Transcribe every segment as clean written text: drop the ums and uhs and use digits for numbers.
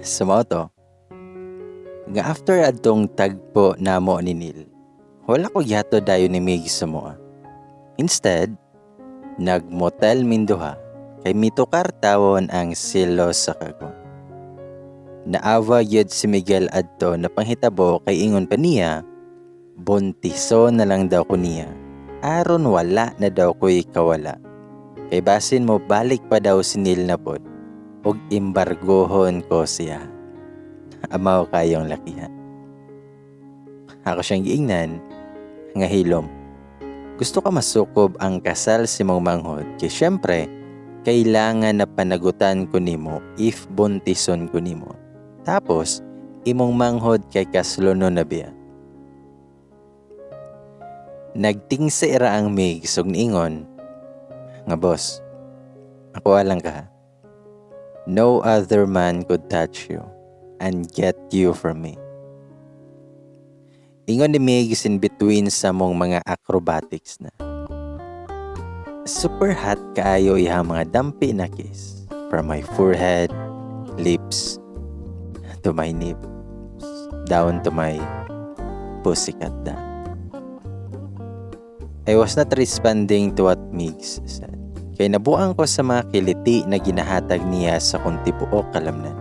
So mao to, nga after adtong tagpo namo ni Neil, wala ko gihatod dayon ni Migs sa amoa. Instead, nagmotel ming duha kay mitukar tawon ang selos sa kagwang. Naawa gyud si Miguel adto na panghitabo kay ingon pa niya, buntison na lang daw ko niya, aron wala na daw ko'y kawala. Kay basin mo balik pa daw si Neil na pod, ug imbargohon ko siya. Amaw kayong lakihan. Ako siyang giingnan, nga hilom. Gusto ka masukob ang kasal sa imong manghod kay syempre, kailangan na panagutan ko nimo if buntison ko nimo. Tapos, imong manghod kay kaslono na biya. Nagtingsi ra ang Migs ug niingon, nga boss, ako alang ka. No other man could touch you and get you from me. Ingon ni Migs in between sa mong mga acrobatics na. Super hot kaayo ihang mga dampi na kiss from my forehead, lips, to my nips, down to my pussycat da. I was not responding to what Migs said. Kay nabuang ko sa mga kiliti na ginahatag niya sa kong tibuok kalamnan.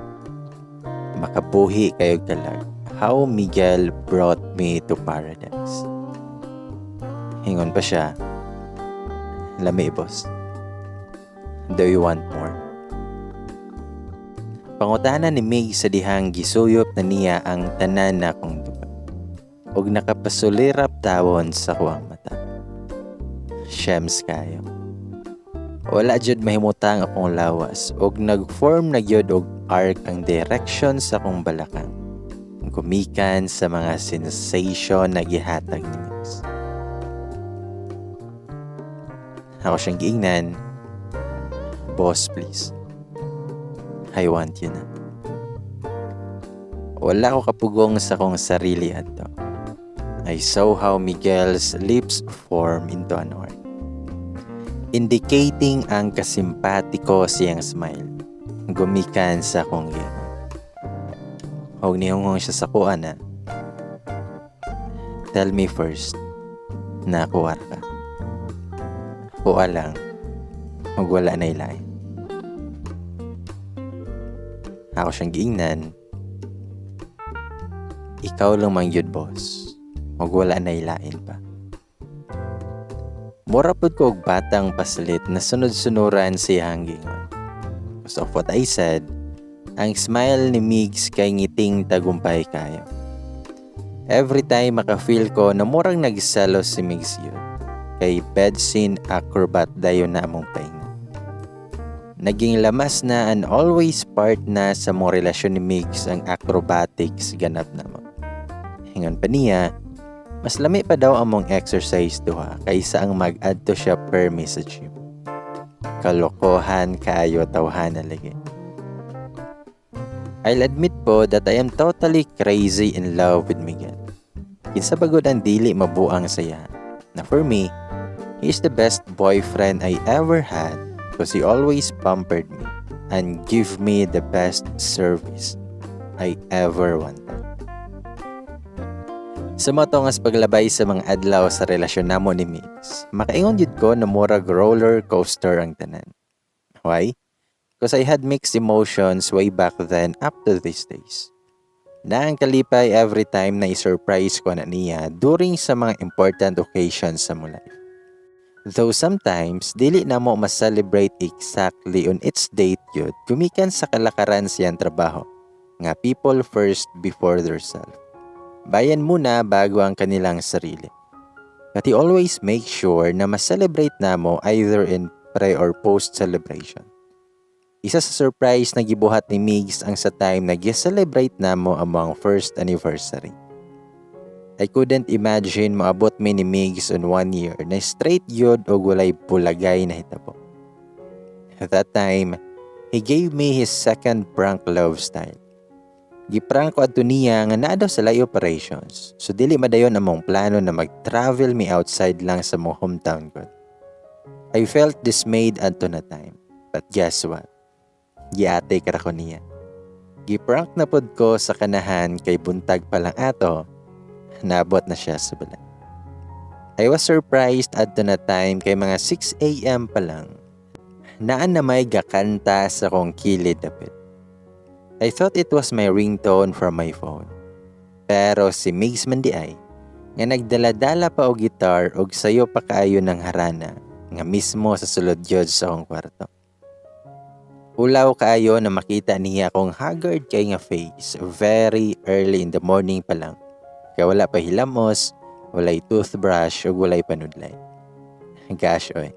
Makabuhi kayo kalag how Miguel brought me to paradise. Ingon pa siya, "Lami, boss. Do you want more?" Pangutana ni Mig sa dihang gisuyop na niya ang tanan na akong duga. Og nakapasulirap tawon sa kuwang mata. Shems kayo. Wala jud mahimutang akong lawas og nag-form na gyud og arc ang direction sa akong balakang. Gumikan sa mga sensation na gihatag ni Migs. Ako siyang giingnan, "Boss, please. I want you na." Wala ko kapugong sa akong sarili adto. I saw how Miguel's lips form into an heart, indicating ang kasimpatiko siyang smile. Gumikan sa akong gingon. Og nihunghong siya sa kuha na, "Tell me first na kuha ka. Kuha lang, ug wala na ilain." Ako siyang giingnan, "Ikaw lang man gyud, boss, ug wala na ilain pa." Mura pud ko og batang paslit na sunod-sunuran siyang gingon. Because of what I said, ang smile ni Migs kay ngiting tagumpay kayo. Every time maka-feel ko na murang nagselos si Migs yun, kay bedsin acrobat dayon na among paingon. Naging lamas na and always part na sa mong relasyon ni Migs ang acrobatics ganap na mo. Ingon pa niya, mas lami pa daw among exercise duha kaysa ang mag-adto siya permi sa gym. Kalokohan kaayo tawhana lagi. I'll admit po that I am totally crazy in love with Miguel. Kinsa ba gud ang dili mabuang saya? Na for me, he is the best boyfriend I ever had because he always pampered me and give me the best service I ever wanted. Sa mga nga paglabay sa mga adlaw sa relasyon namo ni Migs, makaingon jud ko na murag roller coaster ang tanan. Why? Because I had mixed emotions way back then up to these days. Na ang kalipay every time na i-surprise ko na niya during sa mga important occasions sa mo life. Though sometimes, dili na mo ma-celebrate exactly on its date yun, gumikan sa kalakaran siyang trabaho, nga people first before their self. Bayan muna bago ang kanilang sarili. But he always make sure na ma-celebrate namo either in pre or post celebration. Isa sa surprise na gibuhat ni Migs ang sa time na gi-celebrate namo among first anniversary. I couldn't imagine maabot mi ni Migs on one year na straight yun og walay bulagay na hitabo. At that time, he gave me his second prank love style. Giprank ko adto niya nga naa daw sa lay operations. So dili madayon among plano na mag-travel mi outside lang sa mong hometown ko. I felt dismayed adto na time. But guess what? Giatik ra ko niya. Giprank na pod ko sa kanahan kay buntag pa lang ato, naabot na siya sa balay. I was surprised adto na time kay mga 6 a.m. pa lang. Naa na may gakanta sa akong kilid dapit. I thought it was my ringtone from my phone. Pero si Migs man diay, nga nagdala-dala pa og gitar og sayo pa kaayo ng harana nga mismo sa sulod gyud sa akong kwarto. Ulaw kaayo na makita niya akong haggard kay nga face very early in the morning pa lang. Kay wala pa hilamos, walay toothbrush ug walay panudlay. Gosh oy.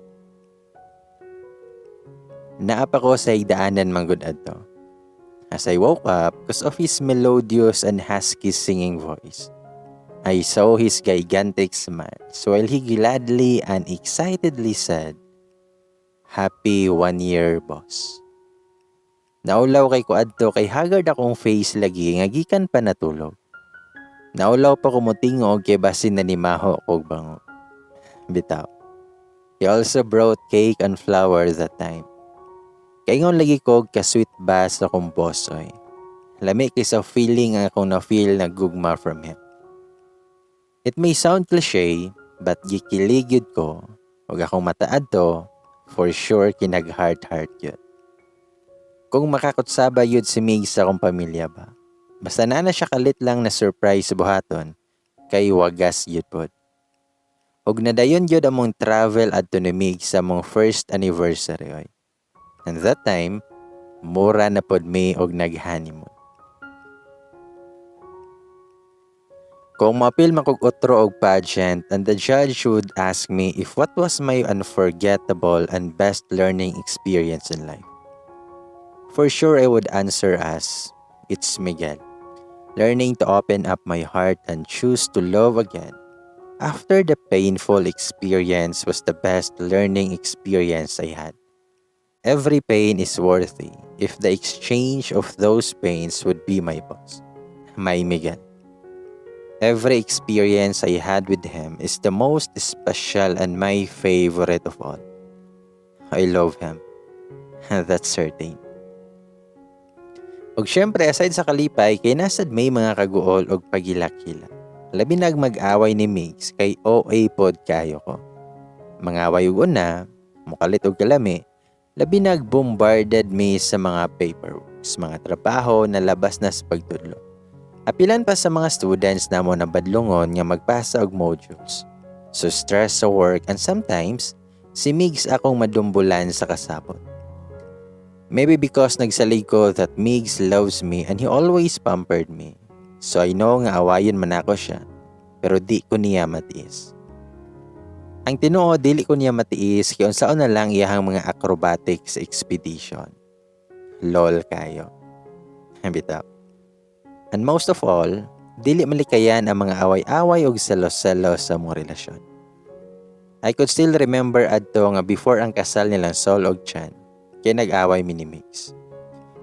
Naa pa ko sa higdaanan manggod adto. As I woke up, 'cause of his melodious and husky singing voice, I saw his gigantic smile while he gladly and excitedly said, "Happy 1 year, boss." Naulaw kay ko adto kay haggard akong face lagi nga gikan pa natulog. Naulaw pa ko motingog kay basin nanimaho kog bango. Bitaw. He also brought cake and flower that time. Kaingon lagi ko ka-sweet ba sa akong boss oy. Lami kay sa feeling ang akong na-feel na gugma from him. It may sound cliche, but gikilig gyud ko. Ug akong mata adto, for sure kinag heart heart gyud. Kung makakutsaba gyud si Mig sa akong pamilya ba. Basta na na siya kalit lang na surprise buhaton, kay wagas gyud pod. Ug nadayon gyud among travel adto ni Mig sa among first anniversary oy. And that time, mura na pod mi og nag-honeymoon. Kung maapil man kog otro og pageant and the judge would ask me if what was my unforgettable and best learning experience in life, for sure I would answer as, "It's Miguel. Learning to open up my heart and choose to love again after the painful experience was the best learning experience I had. Every pain is worthy if the exchange of those pains would be my boss, my Miguel. Every experience I had with him is the most special and my favorite of all. I love him. That's certain." Og syempre, aside sa kalipay, kay naa sad may mga kaguol og pagilak-hilak. Labi nag mag-away ni Migs kay OA pod kayo ko. Mangaway og una, mukalit og kalami, labi nag bombarded mi sa mga paperworks, mga trabaho na labas na sa pagtudlo. Apilan pa sa mga students namo na badlongon nga magpasa og modules. So stress sa work and sometimes, si Migs akong madumbulan sa kasabot. Maybe because nagsalig ko that Migs loves me and he always pampered me. So I know nga awayon man ako siya, pero di ko niya matiis. Ang tinuod, dili ko niya matiis kay unsaon na lang iyahang mga acrobatics expedition. Lol kayo. Bitaw. And most of all, dili malikayan ang mga away-away og selos-selos sa among relasyon. I could still remember adto nga before ang kasal nilang Sol og Chan, kay nag-away mi ni Migs.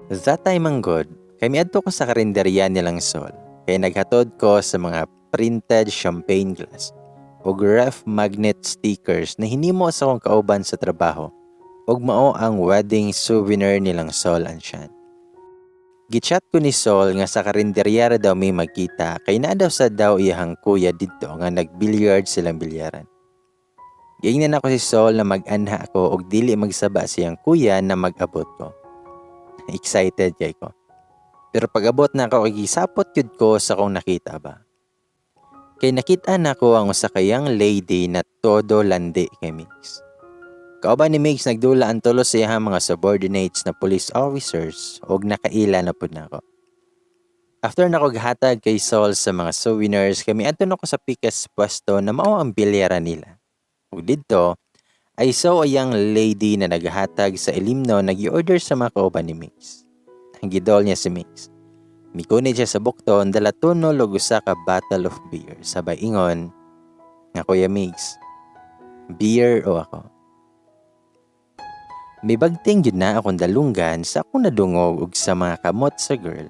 That time ang good, kay miadto ko sa karinderya nilang Sol, kay naghatod ko sa mga printed champagne glass ug ref magnet stickers na hinimo sa akong kauban sa trabaho ug mao ang wedding souvenir nilang Sol and Chan. Gichat ko ni Sol nga sa karinderya ra daw mi magkita kay naa daw sa daw iyahang kuya didto nga nagbilliard silang bilyaran. Giingnan ako si Sol na mag-anha ako og dili magsaba siyang kuya na mag-abot ko. Excited kay ko. Pero pag-abot na ako, kay gisapot gyud ko sa akong nakita ba. Kay nakita nako ang usa ka young lady na todo landi kay Migs. Kauban ni Migs nagdula ang tulo sa iyahang mga subordinates na police officers ug nakaila na pud nako. After nako hatag kay Sol sa mga souvenirs, kami adto nako sa pikas pwesto na mao ang bilyaran nila. Ug didto, I saw a young lady na naghatag sa ilimno, nag-order sa mga kauban ni Migs. Gidol niya si Migs. Migunit siya sa bukton, dala tunol og usa ka bottle of beer. Sabay ingon nga, "Kuya Migs, beer o ako?" Mibagting gyud na akong dalunggan sa akong nadungog ug sa mga kamot sa girl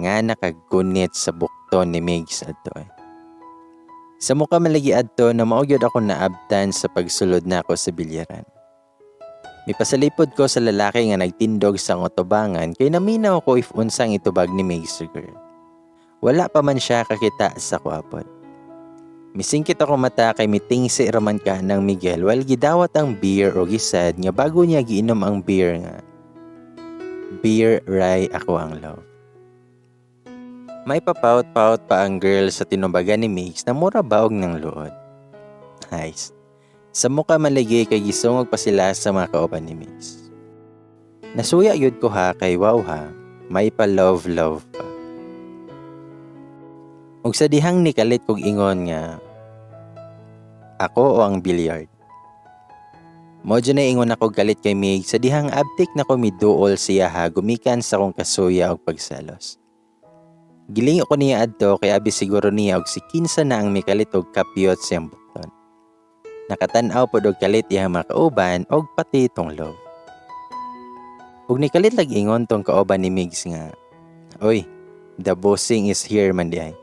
nga nakagunit sa bukton ni Migs adto eh. Sa muka malagi adto na mao gyud ako naabtan sa pagsulod nako sa bilyaran. Mipasalipod ko sa lalaki nga nagtindog sa atubangan kay naminaw ko if unsang itubag ni Migs sa girl. Wala pa man siya kakita sa akoa pod. Misingkit ako mata kay mitingsi raman ka ng Miguel while gidawat ang beer o gisad nga bago niya giinom ang beer nga beer ray ako ang love. May papout-pout pa ang girl sa tinubagan ni Migs na mura baog ng luod. Nice. Sa muka maligi kay gisungog pa sila sa mga kauban ni Migs. Nasuya yun ko ha kay wow ha, may pa love love pa. Ug sa dihang nikalit kog ingon nga ako o ang billiard. Mo na ingon ako galit kay Mig sa dihang abtik na ko miduol siya ha gumikan sa akong kasuya og pagselos. Gilingo ko niya adto kay abi siguro niya og si kinsa na ang mikalit og kapyot siyang bukton. Nakatan-aw pod og kalit iyang mga kauban og pati tong love. Ug nikalit lag ingon tong kauban ni Migs nga, "Oy, the bossing is here man di ay."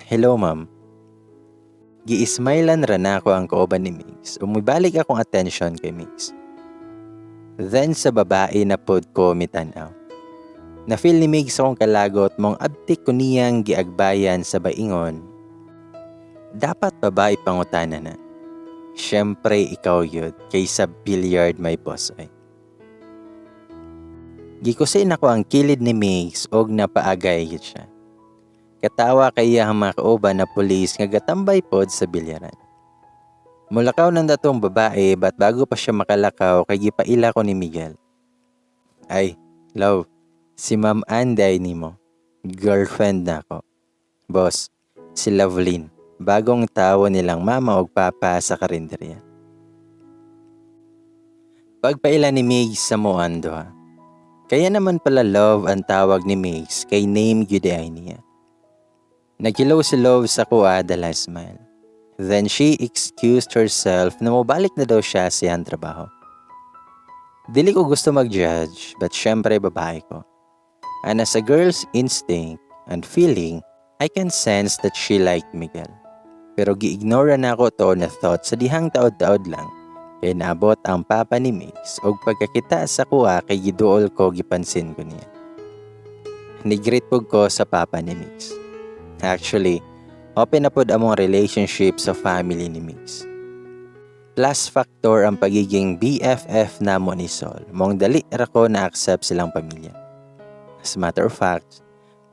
"Hello, ma'am." Gi-smilean ra nako ang kauban ni Migs. Umibalik akong attention kay Migs. Then sa babae na pod ko mitanaw. Na-feel ni Migs akong kalagot mong abtik ko niyang giagbayan sa baingon. "Dapat pa ba ipangutana na? Siyempre ikaw yun kaysa billiard, may boss ay." Gikusin ako ang kilid ni Migs og napaagay gid siya. Katawa kay iyang mga kauban na pulis nga gatambay pod sa bilyaran. Mulakaw ng datong babae, but bago pa siya makalakaw kay gipaila ko ni Miguel. "Ay, love, si Ma'am Anday nimo. Girlfriend na ako. Boss, si Lovelyn, bagong tawo nilang mama og papa sa karinderya." Pagpaila ni Migs sa Moando ha. Kaya naman pala love ang tawag ni Migs kay name gyud ay niya. Nag-hello si Love sa kuha dala smile. Then she excused herself na mobalik na daw siya sa iyang trabaho. Dili ko gusto mag-judge, but syempre babae ko. And as a girl's instinct and feeling, I can sense that she liked Miguel. Pero gi-ignore na ako to na thought sa dihang taod-taod lang. Kay naabot ang papa ni Migs og pagkakita sa kuha kay giduol ko, gipansin ko niya. Ni-greet pud ko sa papa ni Migs. Actually, open na pod among relationship sa family ni Migs. Plus factor ang pagiging BFF namo ni Sol. Mong dali ra ko na accept silang pamilya. As a matter of fact,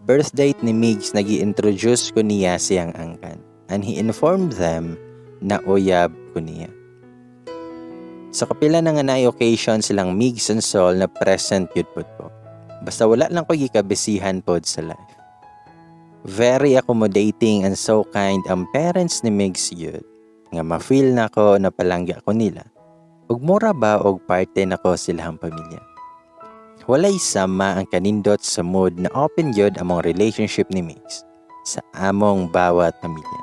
birth date ni Migs, nag introduce ko niya siyang angkan and he informed them na uyab ko niya. Sa kapila na nga naay occasion silang Migs and Sol na present yun pod ko. Basta wala lang ko gikabisihan pod sa life. Very accommodating and so kind ang parents ni Migs yun. Nga ma-feel na ko na palangga ko nila. Ug mura ba og parte na ko silahang pamilya. Walay sama ang kanindot sa mood na open gyud among relationship ni Migs sa among bawat pamilya.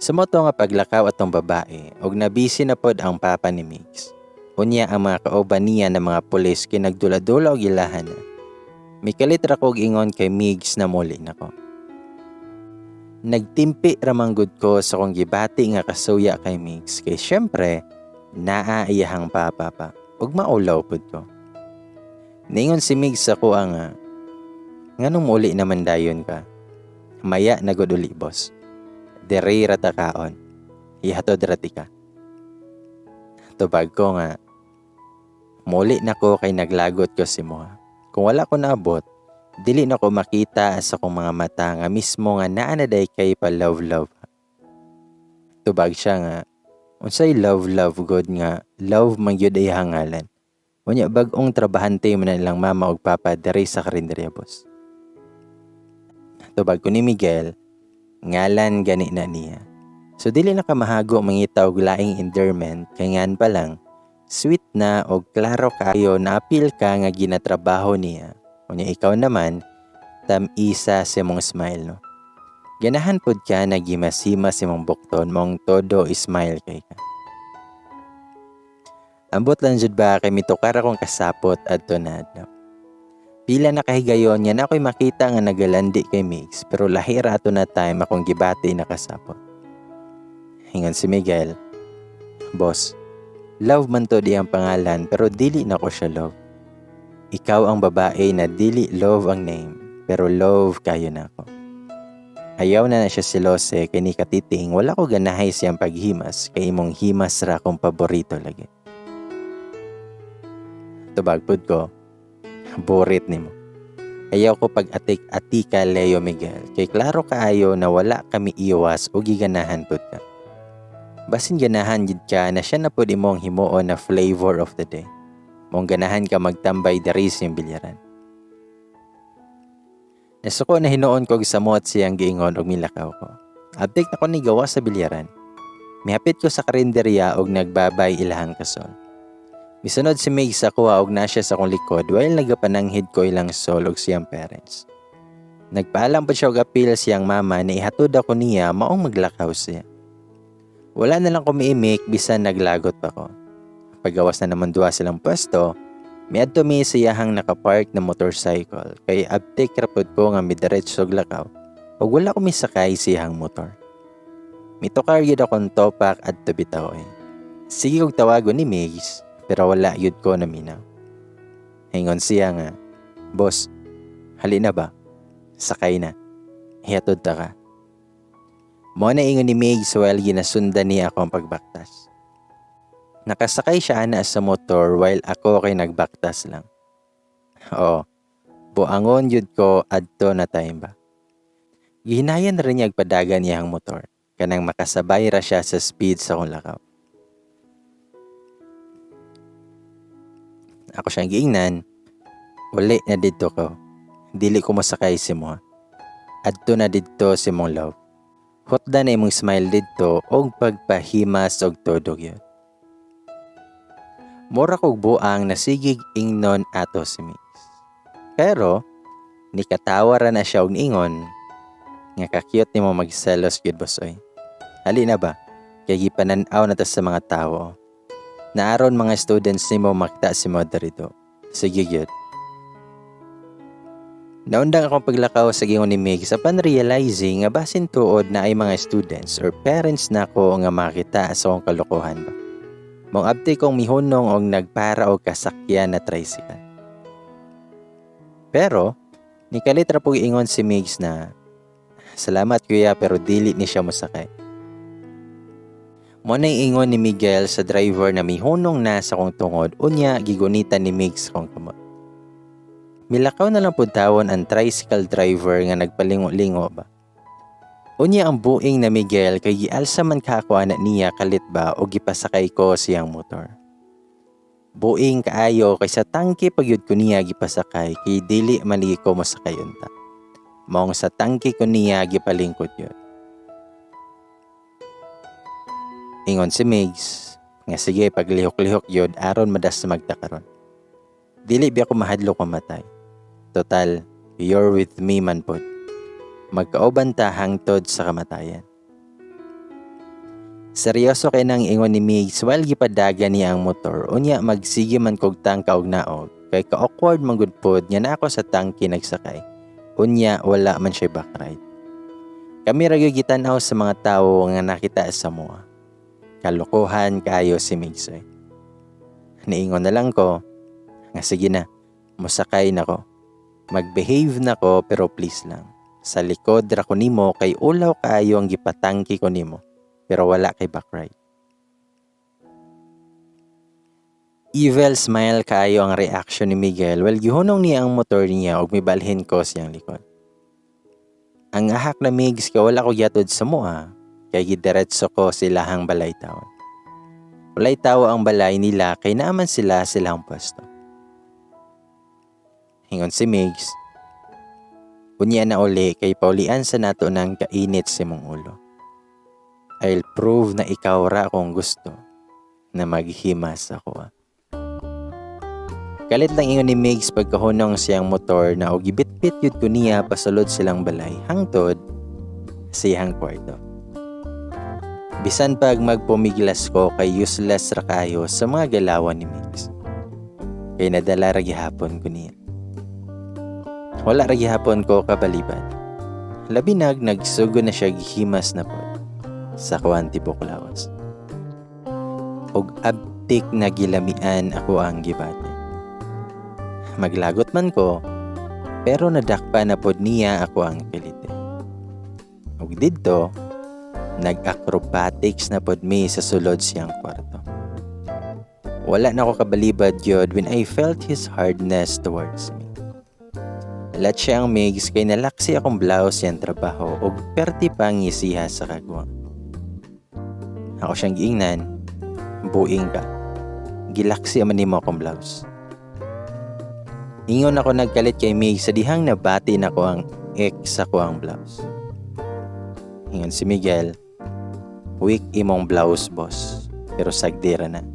Sa moto nga paglakaw atong babae og nabisi na pod ang papa ni Migs. Unya ang mga kauban niya na mga pulis kay nagdula-dula og ilahan na. Mikalit ra kog ingon kay Migs na muli nako. Nagtimpi ra man gud ko sa kong gibati nga kasuya kay Migs kay syempre naa iyahang papa pa ug maulaw pud ko. Ningon si Migs sa kuha nga, "Nganong muli naman dayon ka?" "Maya na gud uli, boss. Diri ra ta kaon. Ihatod ra tika." Tubag ko nga, "Muli na ko kay naglagot ko si Moha. Kung wala ko naabot, dili na ko makita sa akong mga mata nga mismo nga naa na day kay pa love love." Tubag siya nga, "Unsay love love god nga love man gyud ay hangalan? Unya bag-ong trabahante man na nilang mama ug papa diri sa karinderya, boss." Tubag ko ni Miguel, "Ngalan gani na niya. So dili na ka mahago mangita og laing endearment kay ngan pa lang sweet na og klaro kayo na apil ka nga ginatrabaho niya. Unya ikaw naman tam-isa sa imong smile, no. Ganahan pud ka na gimasima sa imong bukton mong todo smile kay ka." Ambot lang jud ba kay mitukar akong kasapot adto na adlaw. Pila na kahigayon nga na ako'y makita nga nagalandi kay Migs, pero lahi ra ato na time akong gibati na kasapot. Ingon si Miguel, "Boss, Love man to di ang pangalan pero dili na ko siya love. Ikaw ang babae na dili love ang name pero love kayo na ako. Ayaw na na siya silose kay ni katiting wala ko ganahay siyang paghimas kay imong himas ra akong paborito lagi. Tubag pud ko, burit nimo. Ayaw ko pag atik-atika, Leo Miguel, kay klaro kaayo na wala kami iwas o giganahan pud ka. Basin ganahan gid ka na siya na pud imong himuon na flavor of the day. Mong ganahan ka magtambay diri sa iyong bilyaran. Nasuko na hinuon ko og samot siyang giingon og milakaw ko. Abtik na ko ni gawa sa bilyaran. Mihapit ko sa karinderya og nagbabay ilahang kasol. Misunod si Mig sa kuha og na siya sa akong likod while nagapananghid ko ilang sol og siyang parents. Nagpaalam pa siya og apil siyang mama na ihatod ako niya maong maglakaw siya. Wala na lang ko miimik bisan naglagot pa ko. Pagawas na naman duha silang pwesto, miadto mi sa iyahang nakapark na motorcycle kay abtik ra pud ko nga midiretso og lakaw ug wala ko misakay sa iyahang motor. Mitukar gyud akong topak adto bitaw eh. Sige kog tawagon ni Migs pero wala gyud ko naminaw. Ingon siya nga, "Boss, hali na ba? Sakay na. Hihatod ta ka." Mo na ingon ni Migs while ginasundan niya ako ang pagbaktas. Nakasakay siya ana sa motor while ako kay nagbaktas lang. Oo, buangon yun ko adto na time ba. Gihinayan rin niya padagan niyang motor kanang makasabay ra siya sa speed sa akong lakaw. Ako siyang giingnan, "Uli na didto ko. Dili ko mosakay si mo. Adto na didto si mong love. Hutda na imong smile didto og pagpahimas og todo gyud." Mura kog buang nasigig ingnon ato si Migs. Pero nikatawa ra na siya og niingon nga ka-cute nimo magselos gyud, boss oy. Hali na ba? Kay gipanan-aw na ta sa mga tawo. Naaron mga students nimo makita si mo dito. Sige gyud. Naundang akong paglakaw sa gingon ni Migs upon realizing nga basin tuod na ay mga students or parents na ko nga makita sa akong kalokohan ba. Mong abti kong mihunong og nagpara og kasakyan na tricycle. Pero nikalit ra pug ingon si Migs na salamat kuya pero dili ni siya mosakay. Mo na ingon ni Miguel sa driver na mihunong na sa akong tungod, unya gigunitan ni Migs akong kamot. Milakaw na lang pud tawon ang tricycle driver nga nagpalingo-lingo ba. Unya ang buing na Miguel kay gialsa man ka ako ana niya kalit ba o gipasakay ko siyang motor. Buing kaayo kay sa tangke pagyud ko niya gipasakay kay dili man lagi ko mosakay unta. Maong sa tangke ko niya gipalingkod yun. Ingon si Migs nga sige paglihok-lihok yun aron madas magtakaron. Dili biya ko mahadlok mamatay. Total, you're with me man pod. Magkauban ta hangtod sa kamatayan. Seryoso kay nang ingon ni Migs while gipadagan niya ang motor, unya magsige man kog tangka og naog kay ka-awkward man gud pod nga na ako sa tangke nagsakay. Unya wala man siya backride. Kami ra gyud gitan-aw sa mga tawo nga nakita sa moa. Kalokohan kaayo si Migs oy. Niingon na lang ko nga sige na, mosakay na ko. Mag-behave na ko pero please lang. Sa likod ra ko nimo kay ulaw kaayo ang gipatangki ko nimo pero wala kay backride. Evil smile kaayo ang reaction ni Miguel while gihunong niya ang motor niya ug mibalhin ko siyang likod. Ang ahak na Migs kay wala ko giatod sa mua kay gidiretso ko silahang balay tawon. Walay tawo ang balay nila kay naaman sila silang pwesto. Ingon si Migs, "Unya na uli kay paulian sa nato ng kainit sa imong ulo. I'll prove na ikaw ra akong gusto na maghimas ako ah." Kalit lang ingon ni Migs pagkahunong siyang motor na og gibitbit yun ko niya pasulod silang balay hangtod sa iyang kwarto. Bisan pag magpumiglas ko kay useless ra kayo sa mga galawan ni Migs. Kay nadala ra gihapon ko niya. Wala ra gihapon ko kabalibad. Labi nag nagsugo na siya gihimas na pod sa kuan tibok lawas. Og abtik Abtik na gilamian ako ang gibati. Maglagot man ko, pero nadakpa na pod niya ako ang kiliti. Ug didto, nag-acrobatics na pod mi sa sulod siyang kwarto. Wala na ako kabalibad gyud when I felt his hardness towards me. Alat siya ang Migs kay nalaksi akong blouse siyang trabaho ug perti pa ngisiha sa kagwang. Ako siyang giingnan, "Buing ka. Gilaksi man nimo akong blouse." Ingon ako nagkalit kay Migs sa dihang nabati nako ang ex sa ang blouse. Ingon si Miguel, "Weak imong blouse, boss, pero sagdira na.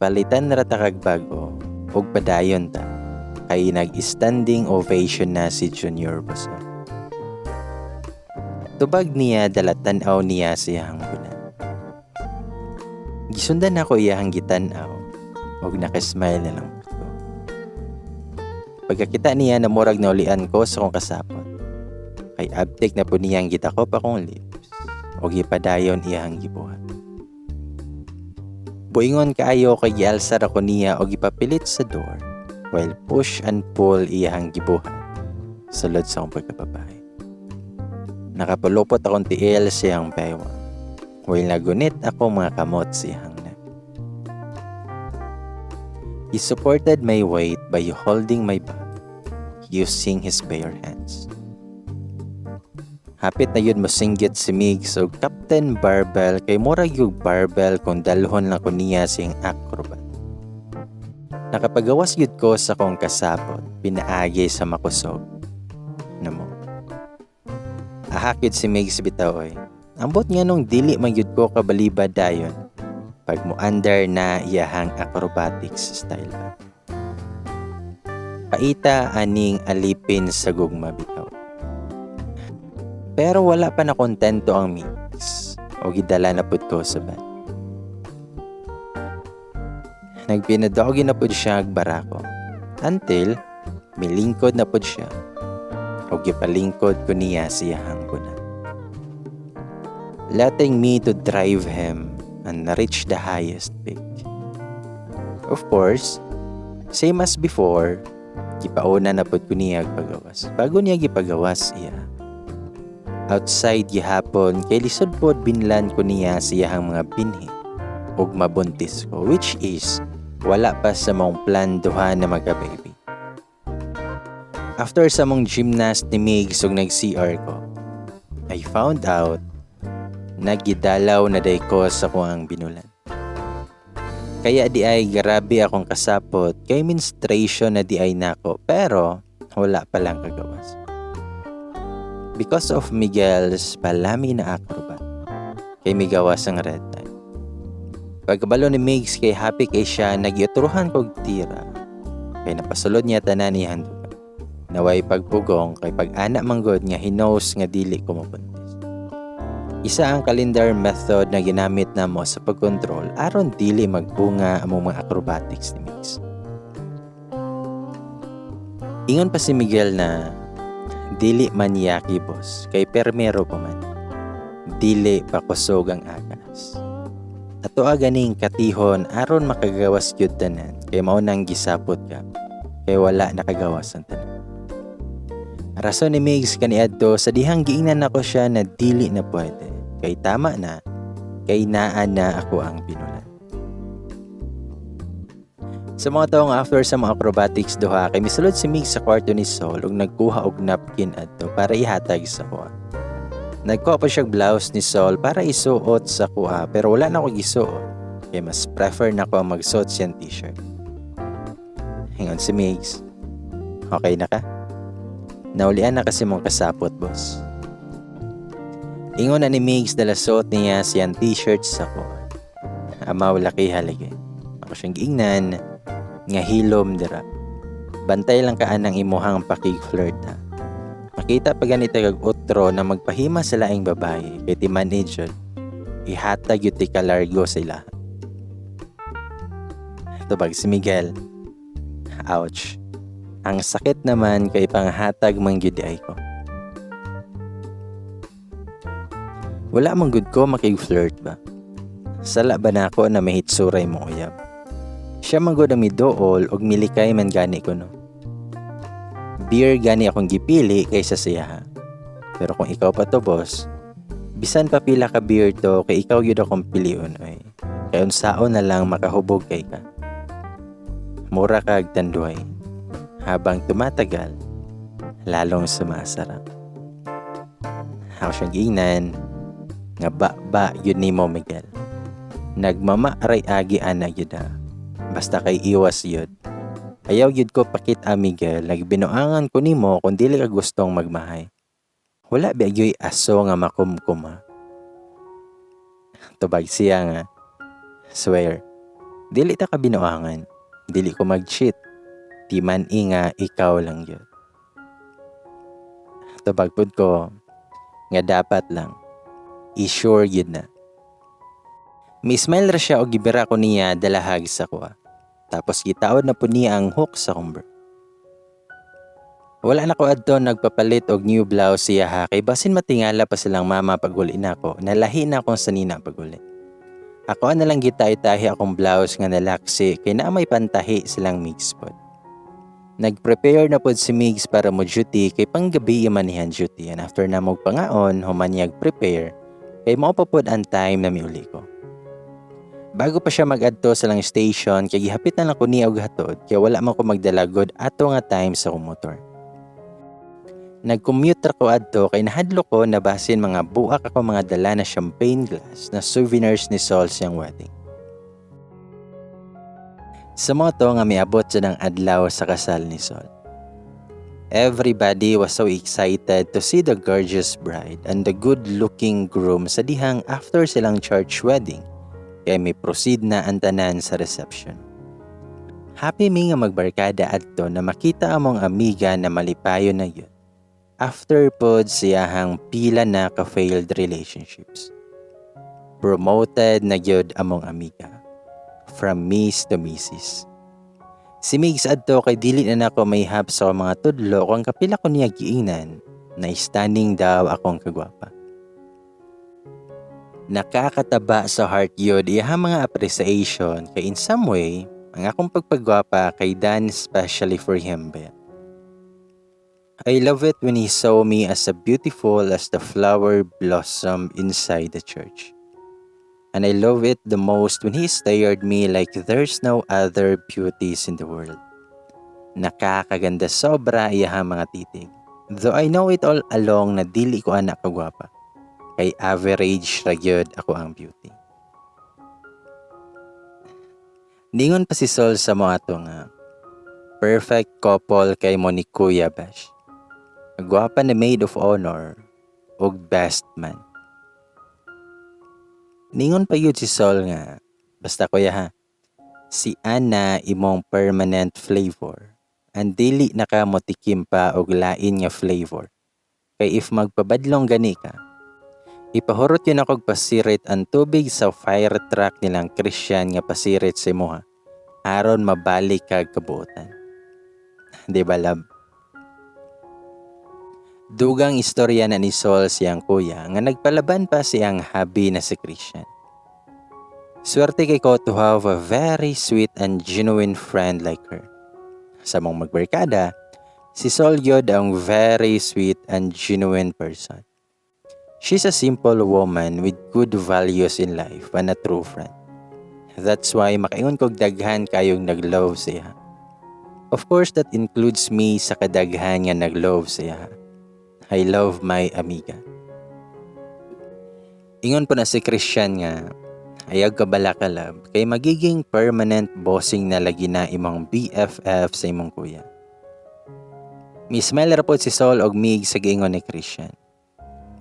Palitan ra ta kag bag-o ug padayon ta kay nag-standing ovation na si Junior Boso." Tubag niya dala tan-aw niya siyang bunan. Gisundan ako iyahang gitan-aw ug nakasmile na lang ko. Pagkakita niya na murag naulian ko sa akong kasapot. Kay abtik na po niyang gitakop akong lips ug gipadayon iyahang gibuhat. Buingon kaayo kay gialsar ako niya og gipapilit sa door while push and pull iyahang gibuhat sulod sa akong pagkababae. Nakapulupot akong tiil sa iyang baywang while nagunit ako mga kamot sa iyang neck. He supported my weight by holding my back using his bare hands. Hapit na yun mosinggit si Migs og "Captain Barbell" kay murag yung barbell kung dalhon lang ko niya siyang acrobat. Nakapagawas gyud ko sa kong kasapot, pinaagi sa makusog. Namo. Ahak yun si Migs bitaw oy. Ambot nga nung dili man gyud ko kabalibad dayon. Pag mo under na iyahang acrobatics style ba. Paita aning alipin sa gugma bitaw. Pero wala pa na kontento ang Migs o gidala na pud ko sa bed. Nagpinadogi na pud siya ag barako until milingkod na pud siya o gipalingkod ko niya siyahang bunan. Letting me to drive him and reach the highest peak. Of course, same as before, gipauna na pud ko niya pagawas bago niya gipagawas iya. Outside gihapon kay lisod pod binlan ko niya siyahang mga binhi ug mabuntis ko, which is wala pa sa mong plan duha na magka-baby. After sa mong gymnast ni Migs ug nag-CR ko, I found out na gidalaw na day ko sa kuang binulan. Kaya di ay grabe akong kasapot kay menstruation na di ay nako pero wala pa lang kagawas. Because of Miguel's palami na acrobat, kay migawas ang red tide. Pagkabalo ni Migs kay happy kay siya nagiutruhan kog tira. Kay napasulod niya tanan iyang duga. Naway pagpugong kay pag-ana manggod nga he knows nga dili ko mabuntis. Isa ang calendar method na ginamit namo sa pagkontrol aron dili magbunga among mga acrobatics ni Migs. Ingon pa si Miguel na dili man yaki, boss, kay permero pa man. Dili pa kusog ang agas. Ato ganing katihon aron makagawas gyud tanan kay mao nang gisapot ka kay wala nakagawas ang tanan. Rason ni Migs kaniadto sa dihang giingnan nako siya na dili na pwede kay tama na kay naa na ako ang binulan. Sa mga taong after sa mga acrobatics duha kay misulod si Migs sa kwarto ni Sol ug nagkuha og napkin adto para ihatag sa kuha. Nagkuha pa siya blouse ni Sol para isuot sa kuha pero wala na ako gisuot kay mas prefer na ko ang magsuot siyang t-shirt. Ingon si Migs, "Okay na ka? Naulian na kasi mong kasapot, boss." Ingon na ni Migs dala suot niya siyang t-shirt sa kuha. "Amaw laki haligi." Ako siyang giingnan nga, "Hilom dira. Bantay lang ka anang imuhang pakig-flirt ha. Makita pa ganito kag otro na magpahima sa laing babae kay ti manage ihatag yun ti kalargo sa ila." Tubag si Miguel, "Ouch. Ang sakit naman kay panghatag man gyud ay ko." Wala man gud ko makig-flirt ba. Sala ba nako na mahitsuray mo uyab? Siya man gud ang miduol og milikay man gani ko, no. Beer gani akong gipili kaysa siya. Pero kung ikaw pa to, boss, bisan pa pila ka beer to, kay ikaw gyud akong pilion oy. Kay unsaon na lang makahubog kay ka. Mura kag tanduay. Habang tumatagal, lalong sumasarap. Ako siyang giingnan nga ba yun nimo, Miguel. Nagmama ray agi ana gyud ha. Basta kay iwas yun. Ayaw gyud ko pakit-a, Miguel, nagbinuangan ko nimo kung dili ka gustong magmahay. Wala ba gyoy aso nga makumkum ha? Tubag siya nga, "Swear, dili ta ka binuangan. Dili ko mag-cheat. Di man inga ikaw lang yun." Tubag pud ko nga dapat lang. I-sure yun na. Mi-smile ra siya og gibira ko niya dalahag sa kuha. Tapos gitaod na po niya ang hook sa kumber. Wala na ko adto nagpapalit og new blouse siya ha, kay basin matingala pa silang mama paguli nako, nalahi na akong sanina paguli. Ako na lang gitahi-tahi akong blouse nga nalaksi kay naa may pantahi silang Migs pod. Nag-prepare na pod si Migs para mo duty kay panggabi man niyan duty, and after na mo pangaon human niya prepare kay mao pa pod ang time na miuli ko. Bago pa siya mag-adto sa lang station kay gihapit na lang ko niya og hatod kay wala man ko magdalagod ato nga time sa akong motor. Nag-commute ra ko adto kay nahadlok ko na basin mga buak ako mga dala na champagne glass na souvenirs ni Sol siyang wedding. Sa moto nga miabot sa ng adlaw sa kasal ni Sol. Everybody was so excited to see the gorgeous bride and the good-looking groom sa dihang after silang church wedding kay may proceed na ang tanan sa reception. Happy mi nga magbarkada adto na makita among amiga na malipayon na yun. After pod siyahang pila na ka-failed relationships. Promoted na gyud among amiga. From Miss to Mrs. Si Migs adto kay dili na nako may hap sa mga tudlo kung kapila ko niya giingnan na stunning daw akong kagwapa. Nakakataba sa heart yun iyang mga appreciation kay in some way, ang akong pagpagwapa kay done especially for him ba. I love it when he saw me as a beautiful as the flower blossom inside the church. And I love it the most when he stared me like there's no other beauties in the world. Nakakaganda sobra iyahang mga titig. Though I know it all along na dili ko anak kagwapa. Kay average ra gyud ako ang beauty. Ningon pa si Sol sa mo ato nga perfect couple kay mo ni Kuya Bash. Gwapa na maid of honor ug best man. Ningon pa yun si Sol nga, "Basta kuya ha, si Ana imong permanent flavor. And dili na ka motikim pa og lain nga flavor. Kay if magpabadlong gani ka, ipahurot yun akong pasirit ang tubig sa fire truck nilang Christian nga pasirit sa imuha. Aron mabalik kag kabuotan." Di ba, love? Dugang istorya na ni Sol siyang kuya nga nagpalaban pa siyang hubby na si Christian. Swerte kay ko to have a very sweet and genuine friend like her. Sa mong magbarkada, si Sol gyud ang very sweet and genuine person. She's a simple woman with good values in life and a true friend. That's why makaingon kog daghan kayong nag-love siya. Of course, that includes me sa kadaghan nga nag-love siya. I love my amiga. Ingon po na si Christian nga, "Ayaw ka bala ka, love, kay magiging permanent bossing na lagi na imong BFF sa imong kuya." Mi-smile ra pod si Sol og Mig sa giingon ni Christian.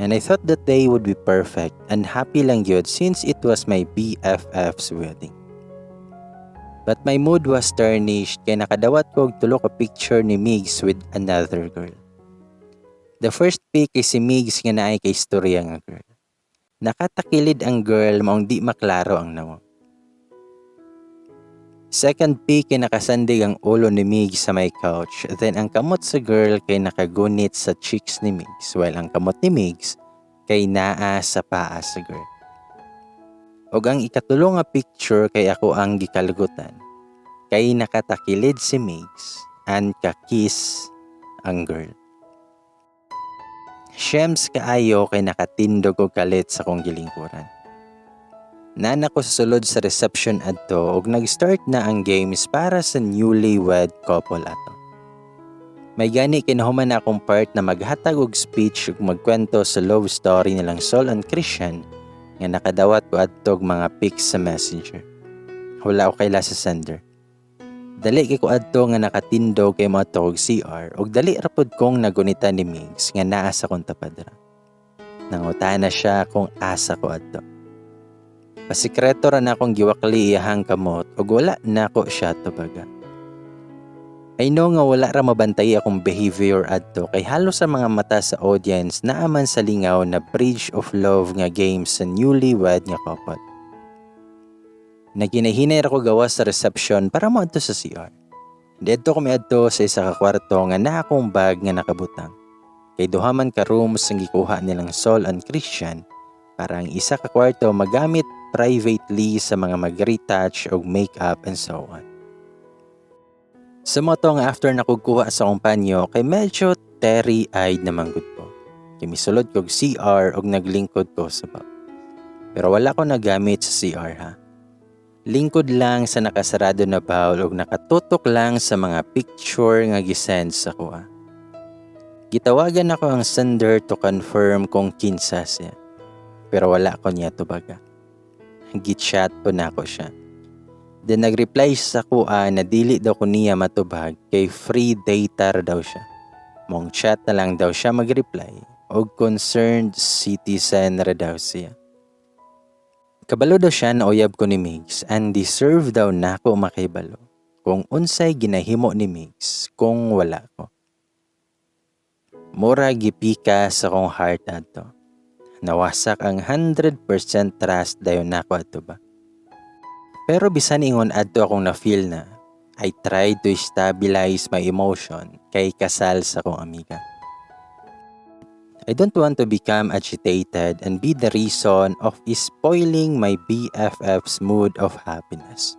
And I thought that day would be perfect and happy lang yun since it was my BFF's wedding. But my mood was tarnished kay nakadawat ko og tulo ka picture ni Migs with another girl. The first pic kay si Migs nga naay kay istorya nga girl. Nakatakilid ang girl maong di maklaro ang nawong. Second pic kay nakasandig ang ulo ni Migs sa may couch, then ang kamot sa girl kay nakagunit sa cheeks ni Migs while ang kamot ni Migs kay naa sa paa sa girl. Ug ang ikatulo nga picture kay ako ang gikalugutan. Kay nakatakilid si Migs and ka-kiss ang girl. Shems kaayo kay nakatindog og kalit sa akong gilingkuran. Naa na ko sa sulod sa reception adto ug nag-start na ang games para sa newlywed couple ato. May gani kinahuman na akong part na maghatag og speech ug magkwento sa love story nilang Sol and Christian nga nakadawat ko adtog mga pics sa Messenger. Wala ko kaila sa sender. Dali kay ko adto nga nakatindog kay moadto og CR ug dali ra pud kong nagunita ni Migs nga naa sa akong tapadra. Nangutana siya kung asa ko adto. Pasikreto ra na akong giwakli iyahang kamot ug wala nako siya tubaga. I know nga wala ra mabantay akong behavior adto kay halos sa mga mata sa audience naa man sa lingaw na Bridge of Love nga game sa newlywed nga couple. Naghinay-hinay ra ko gawas sa reception para moadto sa CR. Didto ko miadto sa isa ka kwarto nga naa akong bag nga nakabutang. Kay duha man ka rooms ang gikuha nilang Sol and Christian para ang isa ka kwarto magamit privately sa mga mag-retouch og makeup and so on. Sa mao to nga after na kuha sa akong panyo kay medyo teary-eyed naman gud ko. Kay misulod kog CR og naglingkod ko sa bag. Pero wala ko nagamit sa CR ha. Lingkod lang sa nakasarado na bowl ug nakatutok lang sa mga picture nga gisend sa akoa. Gitawagan ako ang sender to confirm kung kinsa siya. Pero wala ko niya tubaga. Gichat po nako siya. Then nag-reply siya sa akoa na dili daw ko niya matubag kay free data ra daw siya. Mong chat na lang daw siya mag-reply og concerned citizen ra daw siya. Kabalo daw siya na uyab ko ni Migs and deserve daw nako makahibalo kung unsay ginahimo ni Migs kung wala ko. Mura gipika sa akong heart adto. Nawasak ang 100% trust dayon nako adto ba. Pero bisan ingon adto akong na-feel na I tried to stabilize my emotion kay kasal sa akong amiga. I don't want to become agitated and be the reason of spoiling my BFF's mood of happiness.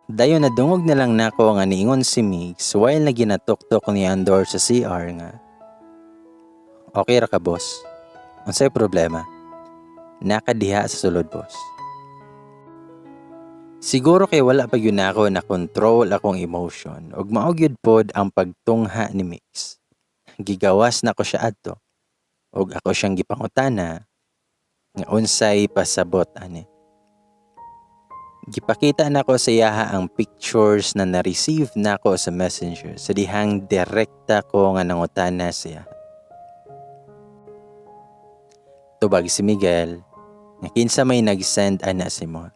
Dayon nadungog na lang nako nga niingon si Migs while na ginatuktok niya ang door sa CR nga, "Okay ra ka, boss? Unsay problema? Naa ka diha sa sulod, boss." Siguro kay wala pa gyud nako na control akong emotion ug mao gyud pod ang pagtungha ni Migs. Gigawas nako siya adto ug ako siyang gipangutana nga unsay pasabot ani. Gipakita nako sa iyaha ang pictures na na-receive nako sa Messenger sa dihang direkta ko nga nangutana siya. Tubag si Miguel nga kinsa may nag-send ana sa imo.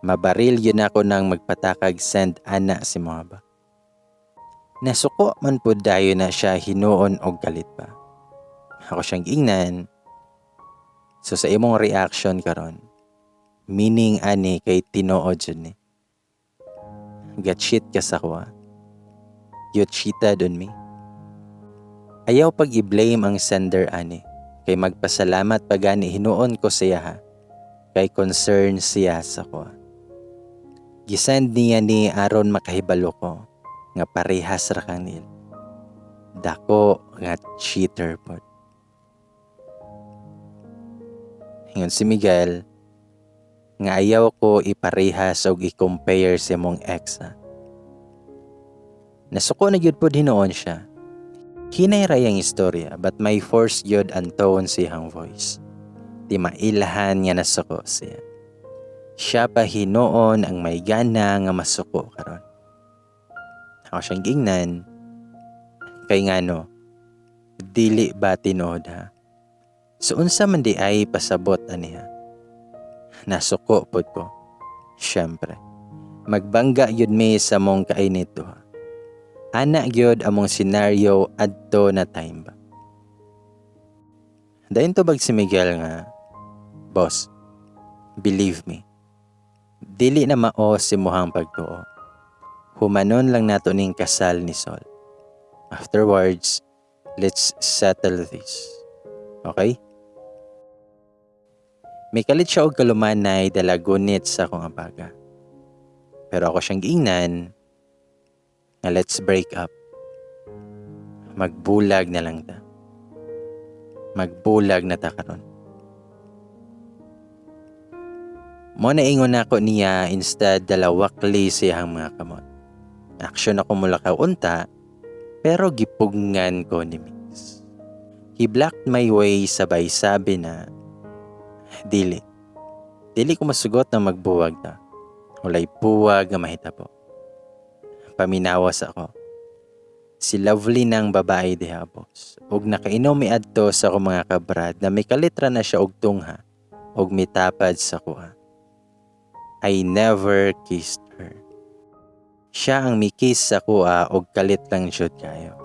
Mabaril gyud nako nang magpatakag send ana sa imo ba. Nasuko man pud dayon na siya hinuon og galit pa. Ako siyang giingnan. "So sa imong reaction karon, meaning ani kay tinuod jud ni. Ga-cheat ka sa akoa. You cheated on me. Ayaw pag i-blame ang sender ani kay magpasalamat pa gani hinuon ko siya ha kay concern siya sa akoa. Gisend niya ni aron makahibalo ko nga parehas ra kang nil. Dako nga cheater pod." Ingon si Miguel nga ayaw ko iparehas og i-compare sa imong ex ha. Nasuko na gyud pod hinuon siya. Hinay ra iyang istorya but may force gyud ang tone sa iyang voice. Di mailhan nga nasuko siya. Siya pa hinuon ang may gana nga masuko karon. Ako siyang giingnan, "Kay ngano, dili ba tinuod ha? So unsa man di ay pasabot ani ha?" Nasuko pod ko. Syempre. Magbangga gyud mi sa mong kainit duha. Ana gyud among scenario adto na time ba. Dayon tubag si Miguel nga, "Boss, believe me, dili na mao si imuhang pagtuo. Humanon lang nato ning kasal ni Sol. Afterwards, let's settle this. Okay?" Mikalit siya og kalumanay dala gunit sa akong abaga. Pero ako siyang giingnan nga let's break up. Magbulag na lang ta. Magbulag na ta karon. Mo na ingon nako niya instead dalawakli siyang mga kamot. Aksyon ako mulakaw unta, pero gipugngan ko ni Migs. He blocked my way sabay sabi na, dili. Dili ko masugot na magbuwag ta. Walay buwag nga mahitabo. Paminawas ako. Si Lovely ng babae diha, boss. Og nakainom mi adto sa akong mga kabrad na may kalitra na siya og tungha og mitapad sa kuha. I never kissed her. Siya ang mikiss sa kuha og kalit lang jud kayo.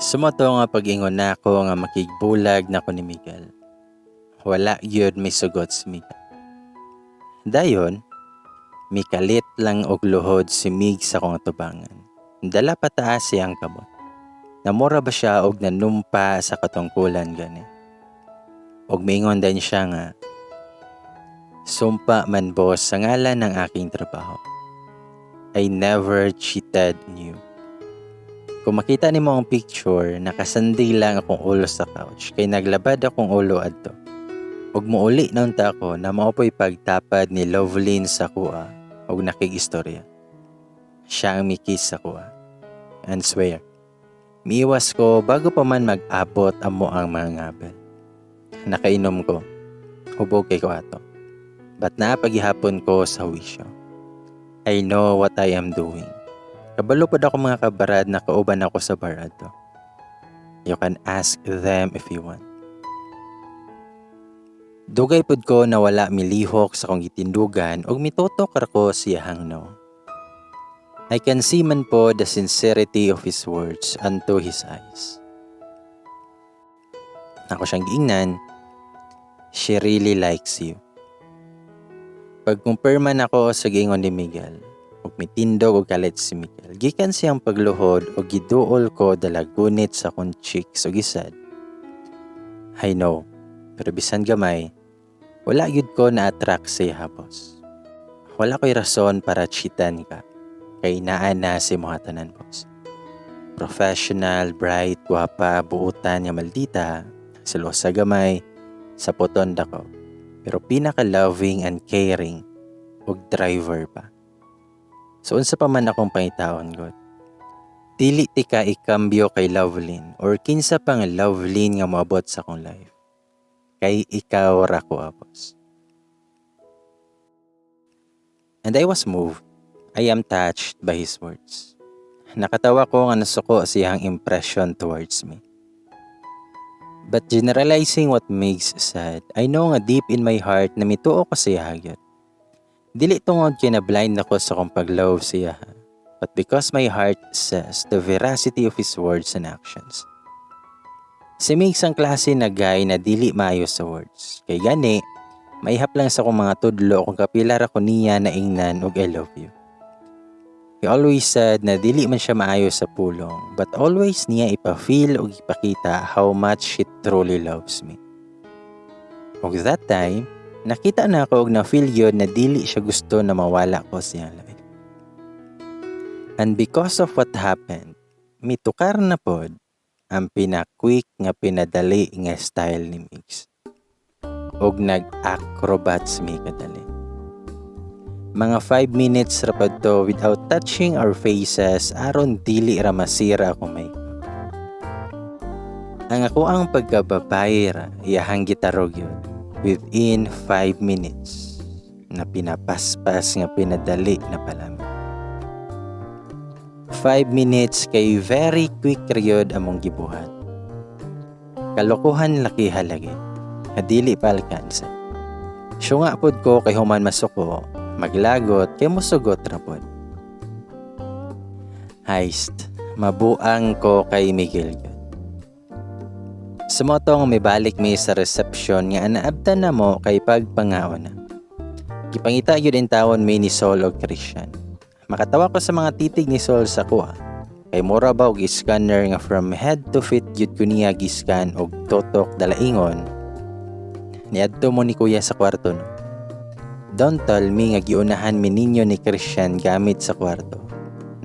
Sumoto nga pag-ingon nako nga makigbulag na ko ni Miguel. Wala gyud may sugot si Miguel. Dayon, mikalit lang og luhod si Mig sa akong atubangan. Dala pataas siyang kamot. Namura ba siya og nanumpa sa katungkulan gani? Og miingon din siya nga, sumpa man boss sa ngalan ng aking trabaho. I never cheated on you. Kung makita nimo ang picture, nakasandi lang akong ulo sa couch kay naglabad akong ulo adto. Ug muuli na unta ako na mao po'y pagtapad ni Lovelyn sa kuha ug nakigistorya. Siya ang mikiss sa kuha. And swear, miiwas ko bago pa man mag-abot amo ang mga ngabel. Nakainom ko. Hubog kay ko ato. But naapagihapon ko sa wisyo. I know what I am doing. Kabalo pod ako mga kabarad na kauban ako sa bar adto. You can ask them if you want. Dugay pod ko na wala milihok sa akong gitindugan ug mitutok ra ko siyahang no. I can see man po the sincerity of his words unto his eyes. Ako siyang giingnan, she really likes you. Pag-compare man ako sa giingon ni Miguel, ug mitindog og kalit si Miguel. Gikan siyang pagluhod og giduol ko dalagunit sa akong cheeks ug isad. I know, pero bisan gamay, wala gyud ko na-attract sa iya, boss. Wala ko'y rason para cheatan ka. Kay naa na si tanan, boss. Professional, bright, gwapa, buutan nga maldita, selosa gamay, sa puton dako. Pero pinaka-loving and caring ug driver pa. So unsa pa man akong pangitaon god. Dili tika ikambyo kay Lovelyn or kinsa pa nga Lovelyn nga moabot sa akong life. Kay ikaw ra ko, boss. And I was moved. I am touched by his words. Nakatawa ko nga nasuko siyang impression towards me. But generalizing what Migs said, I know nga deep in my heart na mituo ko siya gyud. Dili tungod kay na blind ako sa akong pag-love siya, but because my heart says the veracity of his words and actions. Si Migs ang klase na guy na dili maayo sa words. Kay gani, maihap lang sa akong mga tudlo kung kapila ra ko niya naingnan og I love you. He always said na dili man siya maayo sa pulong, but always niya ipa-feel og ipakita how much he truly loves me. Og that time, nakita na ako og na-feel yun na dili siya gusto na mawala ko sa iyang life. And because of what happened, mitukar na pod ang pina-quick nga pinadali nga style ni Migs. Og nag-acrobats mi kadali. Mga 5 minutes ra pod to without touching our faces aron dili ra masira akong makeup. Ang ako ang pagkababae ra iyahang gitarog yun within 5 minutes na pinapaspas nga pinadali na palami. 5 minutes kay very quick ryod among gibuhat. Kalokohan laki halagi. Kadili pa alkanse. Siya nga pod ko kay human masuko, maglagot kay musugot ra pod. Heist, mabuang ko kay Miguel gyud. Sumoto nga mibalik mi sa reception nga naabtan na mo kay pagpangaon na. Gipangita gyud intawon mi ni Sol og Christian. Makatawa ko sa mga titig ni Sol sa akoa. Kay mura ba og scanner nga from head to feet gyud ko niya giscan og tutok dalaingon. Niadto mo ni kuya sa kwarto, no? Don't tell me nga giunahan mi ninyo ni Christian gamit sa kwarto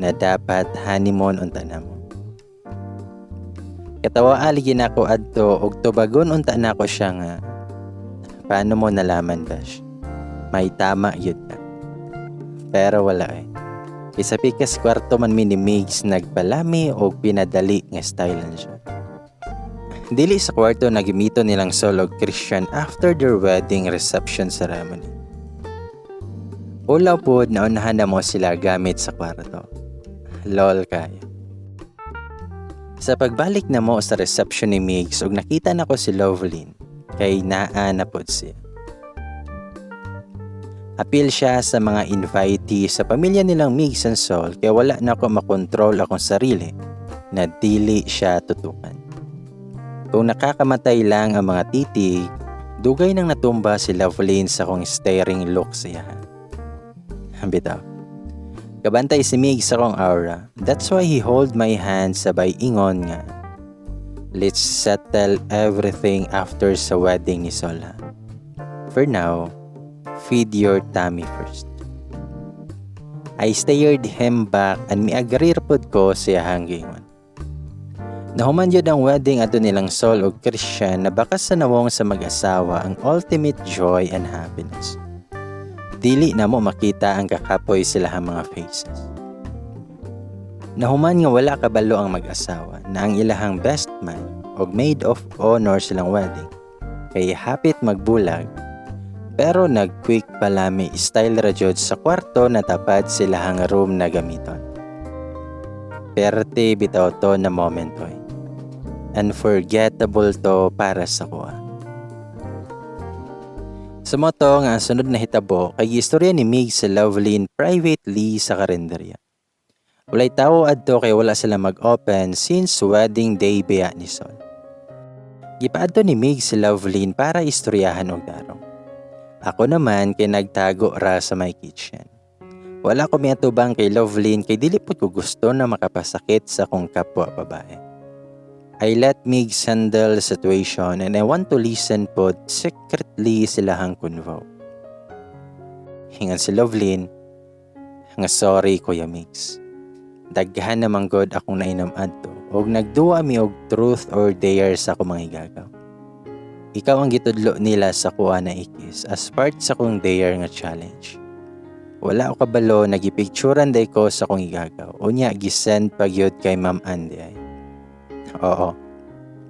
na dapat honeymoon unta namo. Katawa lagi nako adto og tubagon unta nako siya nga, "Paano mo nalaman, Besh? May tama gyud ka." Pero wala eh. Sa pikas kwarto man mi ni Migs nagpalami og pinadali nga style lang siya. Dili sa kwarto na gimito nilang Sol og Christian after their wedding reception ceremony. Ulaw pod naunahan na mo sila gamit sa kwarto. Lol kaya. Sa pagbalik na mo sa reception ni Migs og nakita nako si Lovelyn kay naa na pod siya. Apil siya sa mga invitee sa pamilya nilang Migs and Sol kaya wala na ako makontrol akong sarili na dili siya tutukan. Kung nakakamatay lang ang mga titig, dugay nang natumba si Lovelyn sa akong staring look siya. Bitaw. Kabantay si Migs sa akong aura. That's why he hold my hand sabay ingon nga, "Let's settle everything after sa wedding ni Sol ha. For now, feed your tummy first." I stared him back and mi-agree pod ko sa iyahang giingon. Nahuman jud ang wedding ato nilang Sol ug Christian na bakas sa nawong sa mag-asawa ang ultimate joy and happiness. Dili na mo makita ang kakapoy sila ang mga faces. Nahuman nga wala kabalo ang mag-asawa na ang ilahang best man og maid of honor silang wedding kay hapit magbulag, pero nag-quick palami style ra jud sa kwarto na tapad silahang room na gamiton. Perte bitaw to na moment oy. Unforgettable to para sa kuha. Sa moto nga ang sunod na hitabo kay istorya ni Mig sa Lovelyn privately sa karinderya. Walay tawo adto kay wala sila mag-open since wedding day biya ni Sol. Gipaadto ni Mig si Lovelyn para istoryahan og tarong. Ako naman kay nagtago ra sa my kitchen. Wala ko miatubang kay Lovelyn kay dili pud ko gusto na makapasakit sa akong kapwa babae. I let Migs handle the situation and I want to listen pod secretly silahang convo. Ingon si Lovelyn nga, "Sorry, Kuya Migs. Daghan naman god akong nainom adto og nagduwa mi og truth or dare sa akong mga igagaw. Ikaw ang gitudlo nila sa kuha na ikis as part sa akong dare nga challenge. Wala ko kabalo nagipicturan day ko sa akong igagaw. Unya gisend pa gyud kay Ma'am Andy ay. Oo.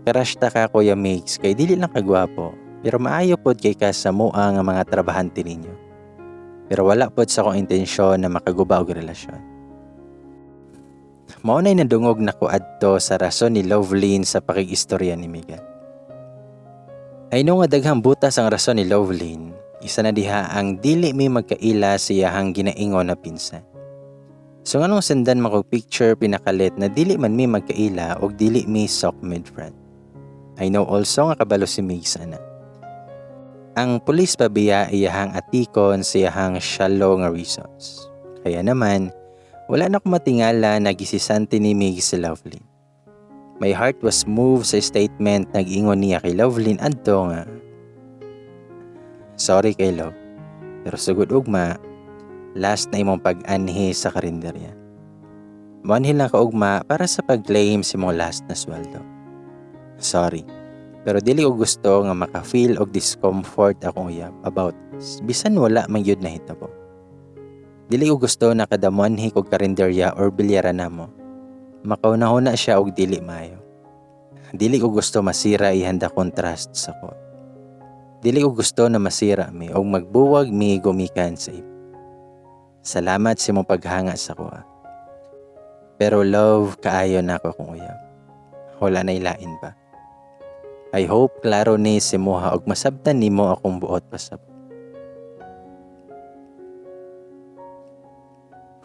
Crush ta ka, Kuya Migs, kay dili lang kagwapo pero maayo pod kay ka sa mua nga mga trabahante ninyo. Pero wala pod sa akong intensyon na makaguba og relasyon." Mao na'y nadungog nako adto sa rason ni Lovelyn sa pakig-istorya ni Miguel. I know nga daghang butas ang rason ni Lovelyn. Isa na diha ang dili mi magkaila sa iyahang ginaingon na pinsan. So nganong sendan man kog picture pinakalit na dili man mi magkaila og dili mi socmed friend? I know also nga kabalo si Migs ana. Ang pulis pa biya iyahang atikon sa iyahang shallow nga reasons. Kaya naman, wala na ko matingala na gisisante ni Migs si Lovelyn. My heart was moved sa statement nag-ingon niya kay Lovelyn adto nga, "Sorry kay Love, pero sugod ugma, last na imong pag-anhi sa karinderya. Moanhi lang ka ugma para sa pag-claim sa imong last na sweldo. Sorry, pero dili ko gusto nga maka-feel og discomfort akong uyab about this, bisan wala man gyud nahitabo. Dili ko gusto na kada moanhi kog karinderya or bilyara namo, makauna-huna siya og dili maayo. Dili ko gusto masira iyang dakong trust sa ko. Dili ko gusto na masira mi og magbuwag mi gumikan sa iba. Salamat sa imong paghanga sa kuha. Pero love kaayo nako akong uyab. Wala na ilain pa. I hope klaro ni si muha og masabtan nimo akong buot pasabot."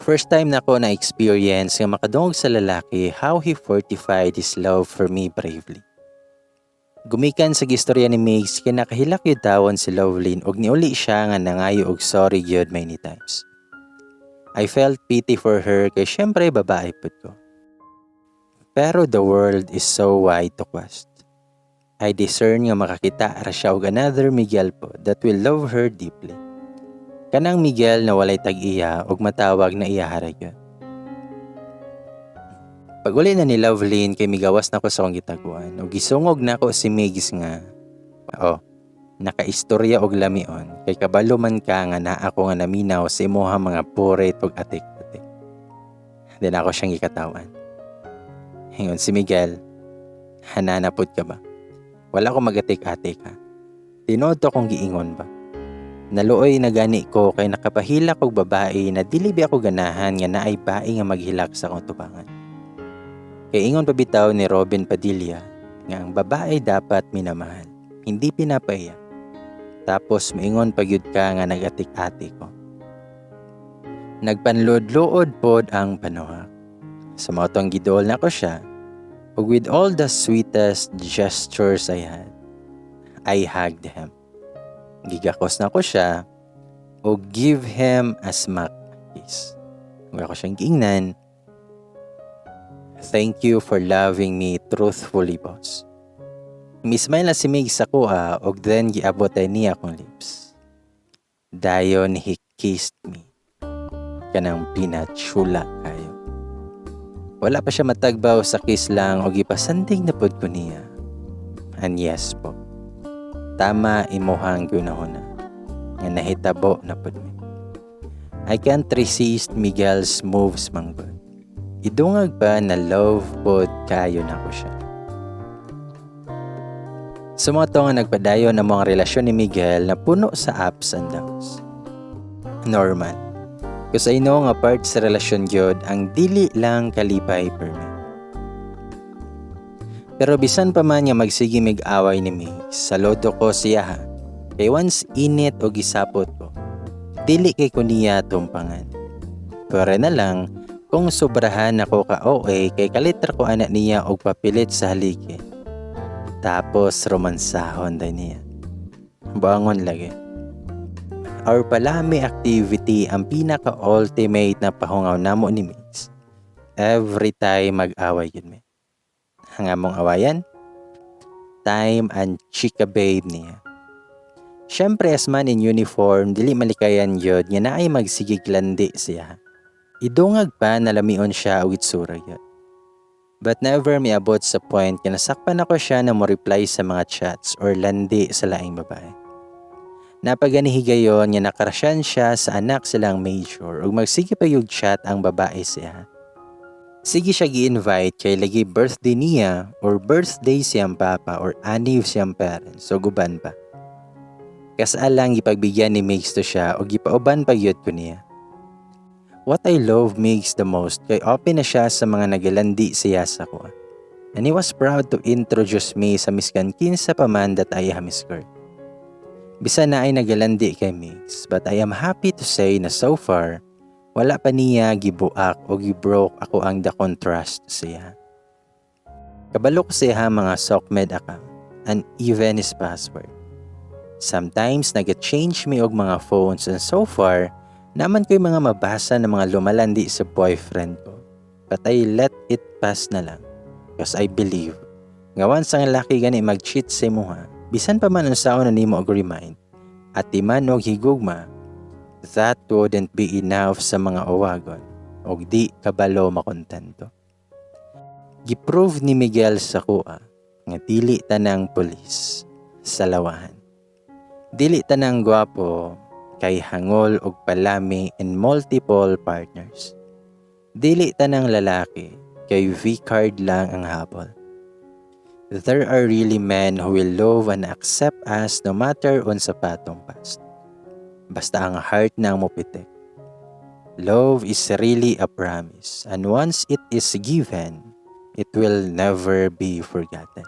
First time na ko na experience nga makadungog sa lalaki how he fortified his love for me bravely. Gumikan sa gistorya ni Migs kay nakahilak gyud tawon si Lovelyn og niuli siya nga nangayo og sorry gyud many times. I felt pity for her kay syempre babae pud ko. Pero the world is so wide to quest. I discern nga makakita ra siya og another Miguel po that will love her deeply. Kanang Miguel na walay tag-iya og matawag na iya ra gyud. Pag-uli na ni Lovelyn kay migawas na ko sa akong gitaguan ug gisungog nako si Migs nga, "Oh, nakaistorya og lamion kay kabalo man ka nga naa ko nga naminaw sa imuha mga purit ug atik-atik." Then ako siyang gikatawan. Ingon si Miguel, "Hanana pod ka ba? Wala ko magatik-atik ha. Tinuod to akong giingon ba?" Naluoy na gani ko kay nakapahilak og babae na dili ba ako ganahan nga naay bae nga maghilak sa akong tubangan. Kay ingon pa bitaw ni Robin Padilla nga ang babae dapat minamahal, hindi pinapaiyak. Tapos maingon pa gyud ka nga nag-atik-atik ko. Nagpanluod-luod pod ang panuhak. Sa mao tong giduol nako siya, ug with all the sweetest gestures I had, I hugged him. Gigakos nako siya, ug give him a smack kiss. Ug ako siyang giingnan, "Thank you for loving me truthfully, boss." Mismile na si Mig sa kuha og then giabot ay niya akong lips. Dayon he kissed me. Kanang pinachula kayo. Wala pa siya matagbaw sa kiss lang og gipasandig na pod ko niya. And yes po. Tama imuhang gunahona nga nahitabo na pod mi. I can't resist Miguel's moves manggod. Idungag pa na love pod kayo nako siya. Sa mao to nga nagpadayon ang mga relasyon ni Miguel na puno sa ups and downs. Normal. Kasi I know nga part sa relasyon gyud ang dili lang kalipay permi. Pero bisan pa man nga magsige mig away ni Mig, saludo ko siya ha. Kay once init o gisapot ko, dili kay ko niya tumpangan. Pero na lang, kung sobrahan ako ka OA kay kalitra ko anak niya og papilit sa haligi. Tapos romansahon day niya. Buangon lagi. Our palami activity ang pinaka-ultimate na pahungaw namo ni Migs. Every time mag-away yun mi. Ang among awayan? Time and chika babe niya. Siyempre, as man in uniform, dili malikayan yun nga naay magsigig landi siya. Idungag pa na lamion siya og itsura yun. But never miabot sa point nga nasakpan ako siya na mo reply sa mga chats or landi sa laing babae. Napaganihigayon nga nakarasyan siya sa anak silang major ug magsige pa yung chat ang babae siya. Sige siya gi-invite kay lagi birthday niya or birthday siyang papa or anniv siyang parents so guban pa. Kasal lang gipagbigyan ni Migs to siya o gipauban pa gyud ko niya. What I love Migs the most kay open na siya sa mga nagalandi siya sa ko. And he was proud to introduce me sa miskan kinsa pa man that I am his girl. Bisan na ay nagalandi kay Migs, but I am happy to say na so far, wala pa niya gibuak o gibroke ako ang the contrast siya. Kabalo ko siya mga SOCMED account and even his password. Sometimes nag-change me og mga phones and so far, naman ko'y mga mabasa ng mga lumalandi sa boyfriend ko. But I let it pass na lang. Because I believe nga once ang lalaki gani mag-cheat sa imuha, bisan pa man unsaon na nimo og remind, at man og higugma, that wouldn't be enough sa mga uwagon og di kabalo makontento. Giprove ni Miguel sa kuha nga dili tanang pulis sa lawahan. Dili tanang gwapo kay hangol og palami in multiple partners. Dili tanang lalaki kay V-card lang ang habol. There are really men who will love and accept us no matter unsa pa atong past. Basta ang heart na ang mopitik. Love is really a promise, and once it is given, it will never be forgotten.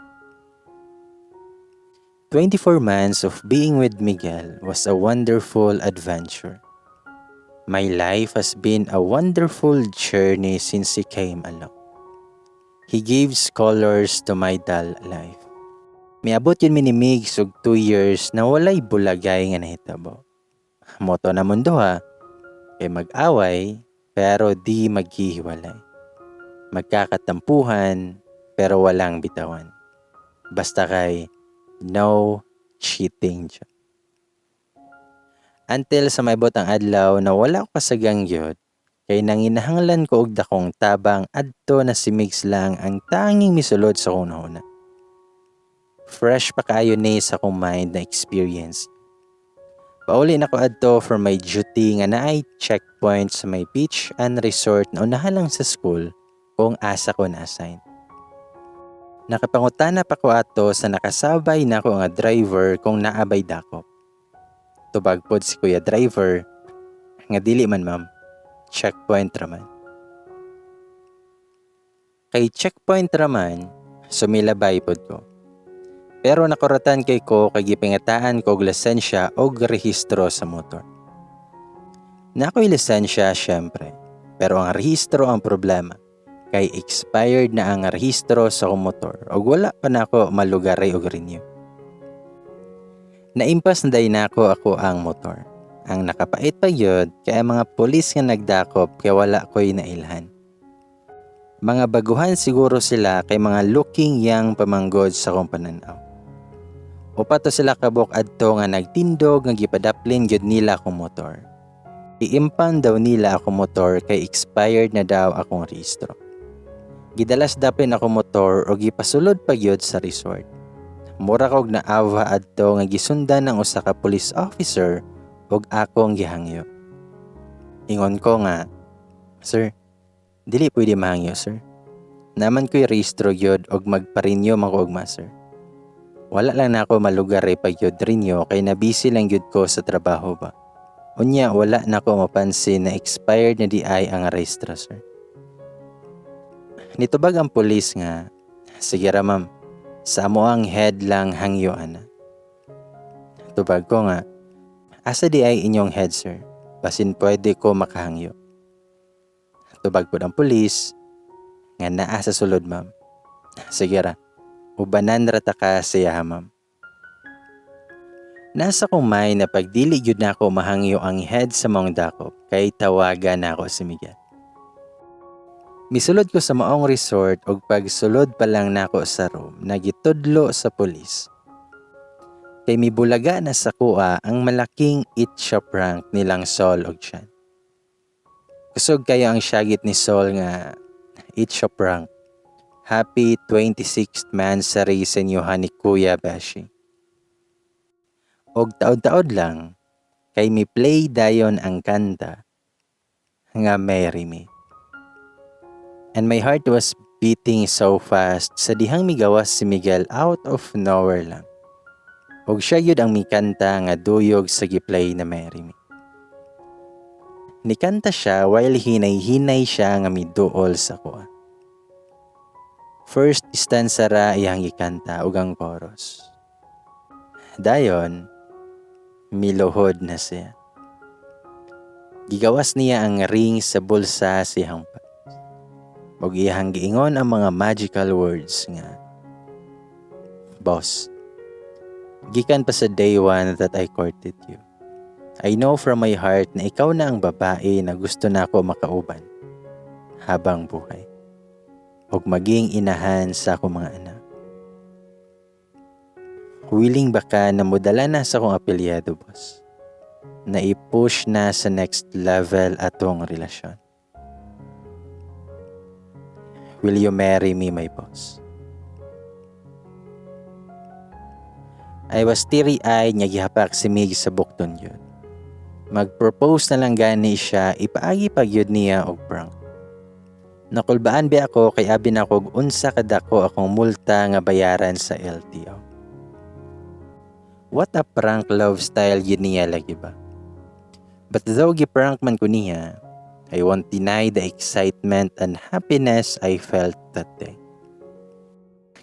24 months of being with Miguel was a wonderful adventure. My life has been a wonderful journey since he came along. He gives colors to my dull life. Miabot gyud mi ni Migs og 2 years na walay bulagay nga nahitabo. Mao to namong duha, kay mag-away pero di maghihiwalay. Magkakatampuhan pero walang bitawan. Basta kay no cheating jud. Until sa maibot ang adlaw na wala ko kasagang gyud kay nanginahanglan ko og dakong tabang adto na si Migs lang ang tanging misulod sa akong hunahuna. Fresh pa kaayo ni sa akong mind na experience. Pauli na ko adto from my duty nga naay checkpoint sa may beach and resort na unahan lang sa school kung asa ko na-assign. Nakapangutana pa ko ato sa nakasabay nako nga driver kung naa bay dakop. Tubag pod si kuya driver nga dili man, ma'am, checkpoint raman. Kay checkpoint raman, sumilabay pod ko. Pero nakuratan kay ko kay gipangitaan ko og lisensya og rehistro sa motor. Naa ko'y lisensya syempre, pero ang rehistro ang problema kay expired na ang rehistro sa akong motor ug wala pa nako malugari og renew. Naimpas na dayon nako ako ang motor. Ang nakapait pa gyud kay ang mga pulis nga nagdakop kay wala ko'y nailhan. Mga baguhan siguro sila kay mga looking young pa manggod sa akong pananaw. Upat to sila kabuk adto nga nagtindog nga gipadaplin gyud nila akong motor. I-impound daw nila akong motor kay expired na daw akong rehistro. Gidalas daplin akong motor o gipasulod pa gyud sa resort. Mura kog naawha adto nga gisundan ng usa ka police officer ug akong gihangyo. Ingon ko nga, "Sir, dili pwede mahangyo, sir. Naa man ko'y rehistro gyud og magpa-renew man ko ugma, sir. Wala lang nako malugari pa gyud renew kay nabisi lang gyud ko sa trabaho ba. Unya wala nako mapansin na expired na diay ang rehistro, sir." Nitubag ang pulis nga, "Sige ra, ma'am, sa amo ang head lang hangyo ana." Tubag ko nga, "Asa diay inyong head, sir? Basin pwede ko makahangyo." Tubag pod ang pulis nga, "Naa sa sulod, ma'am." "Sige ra, ubanan ra ta ka siya, ma'am." Nasa kong mind na pagdili gyud nako mahangyo ang head sa maong dakop kay tawagan nako si Miguel. Misulod ko sa maong resort ug pagsulod pa lang nako sa room, nagitudlo sa pulis. Kay mibulaga na sa kuha ang malaking itcha prank nilang Sol ug Chan. Kusog kayo ang syagit ni Sol nga itcha prank. "Happy 26th mansary sa inyo ni Kuya Beshi." Og taod-taod lang kay mi play dayon ang kanta nga "Marry Me." And my heart was beating so fast sa dihang migawas si Miguel out of nowhere lang. Og siya gyud ang mikanta nga duyog sa giplay na "Marry Me." Nikanta siya while hinay-hinay siya nga miduol sa kuha. First stanza ra iyang gikanta ug ang chorus. Dayon, miluhod na siya. Gigawas niya ang ring sa bulsa sa iyang pants. Ug iyang giingon ang mga magical words nga, "Boss, gikan pa sa day one that I courted you, I know from my heart na ikaw na ang babae na gusto nako makauban habang buhay ug maging inahan sa akong mga anak. Willing ba ka na modala na sa akong apelyado, boss? Na i-push na sa next level atong relasyon. Will you marry me, my boss?" I was teary-eyed nga gihapak si Mig sa bukton gyud. Mag-propose na lang gani siya, ipaagi pa gyud niya og prank. Nakulbaan ba ako kay abi na og unsa kadako akong multa nga bayaran sa LTO. What a prank love style gyud niya lagi ba? But though gi-prank man ko niya, I won't deny the excitement and happiness I felt that day.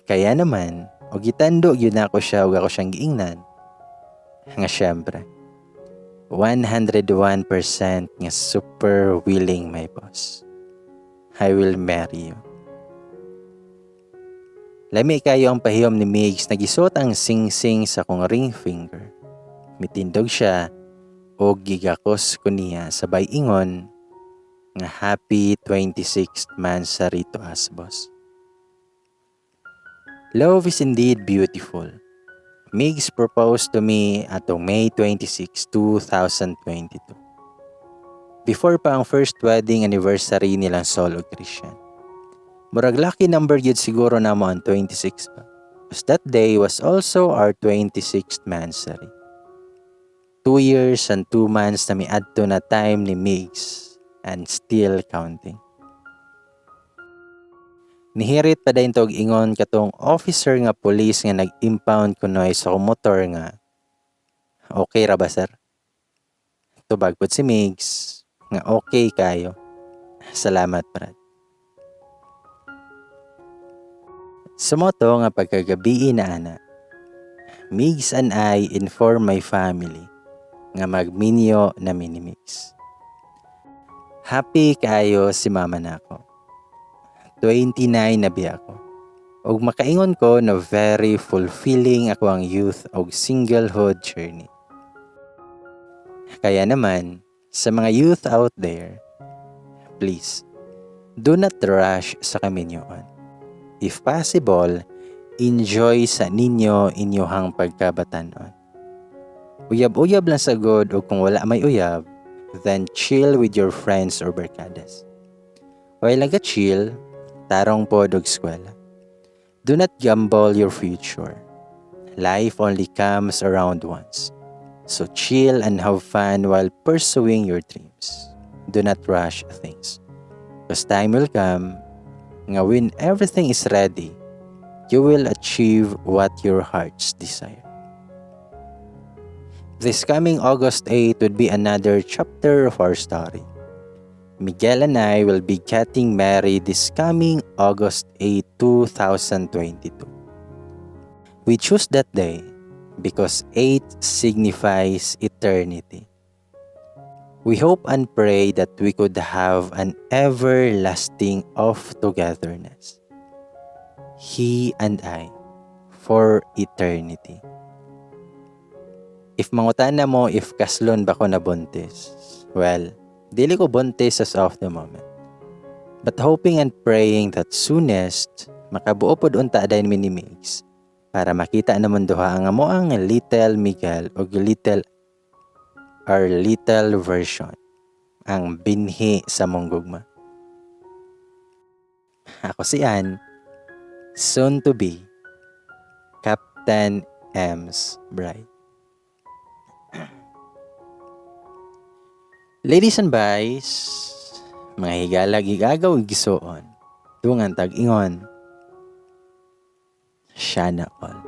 Kaya naman, og gitando gyud nako siya ug ako siyang giingnan nga syempre, 101% nga super willing, my boss. I will marry you. Lami kayo ang pahiyom ni Migs na gisuot ang singsing sa akong ring finger. Mitindog siya og gigakos ko niya sabay ingon nga happy 26th monthsary to us, boss. Love is indeed beautiful. Migs proposed to me atong May 26, 2022. Before pa ang first wedding anniversary nilang Sol ug Christian. Murag lucky number gyud siguro namo ang 26 ba. Because that day was also our 26th monthsary. 2 years and 2 months na miadto na time ni Migs and still counting. Nihirit pa dayon to og ingon katong officer nga police nga nag-impound kunoy sa akong motor nga, "Okay ra ba, sir?" Tubag pod si Migs nga okay kayo. Salamat, Brad. Sumoto nga pagkagabii na ana, Migs and I inform my family nga magminyo na mi ni Migs. Happy kaayo si mama nako. 29 na biya ko. Og makaingon ko na very fulfilling ako ang youth og singlehood journey. Kaya naman, sa mga youth out there, please, do not rush sa kaminyoon. If possible, enjoy sa ninyo inyohang pagkabatanon. Uyab-uyab lang sa god o kung wala may uyab, then chill with your friends or barkadas. While naga-chill, tarong pod og eskwela. Do not gamble your future. Life only comes around once. So chill and have fun while pursuing your dreams. Do not rush things. Because time will come nga when everything is ready, you will achieve what your hearts desire. This coming August 8 would be another chapter of our story. Miguel and I will be getting married this coming August 8, 2022. We choose that day because 8 signifies eternity. We hope and pray that we could have an everlasting of togetherness. He and I for eternity. If mangutana mo if kaslon ba ko na buntis, well, dili ko buntis as of the moment. But hoping and praying that soonest, makabuo pod unta dayon mi ni Migs para makita namon duha ang amo ang little Miguel o little our little version ang binhi sa mong gugma. Ako si Ann, soon to be Captain M's bride. Ladies and boys, mga higala gigagaw igsuon, dungan tag-ingon, siya na all.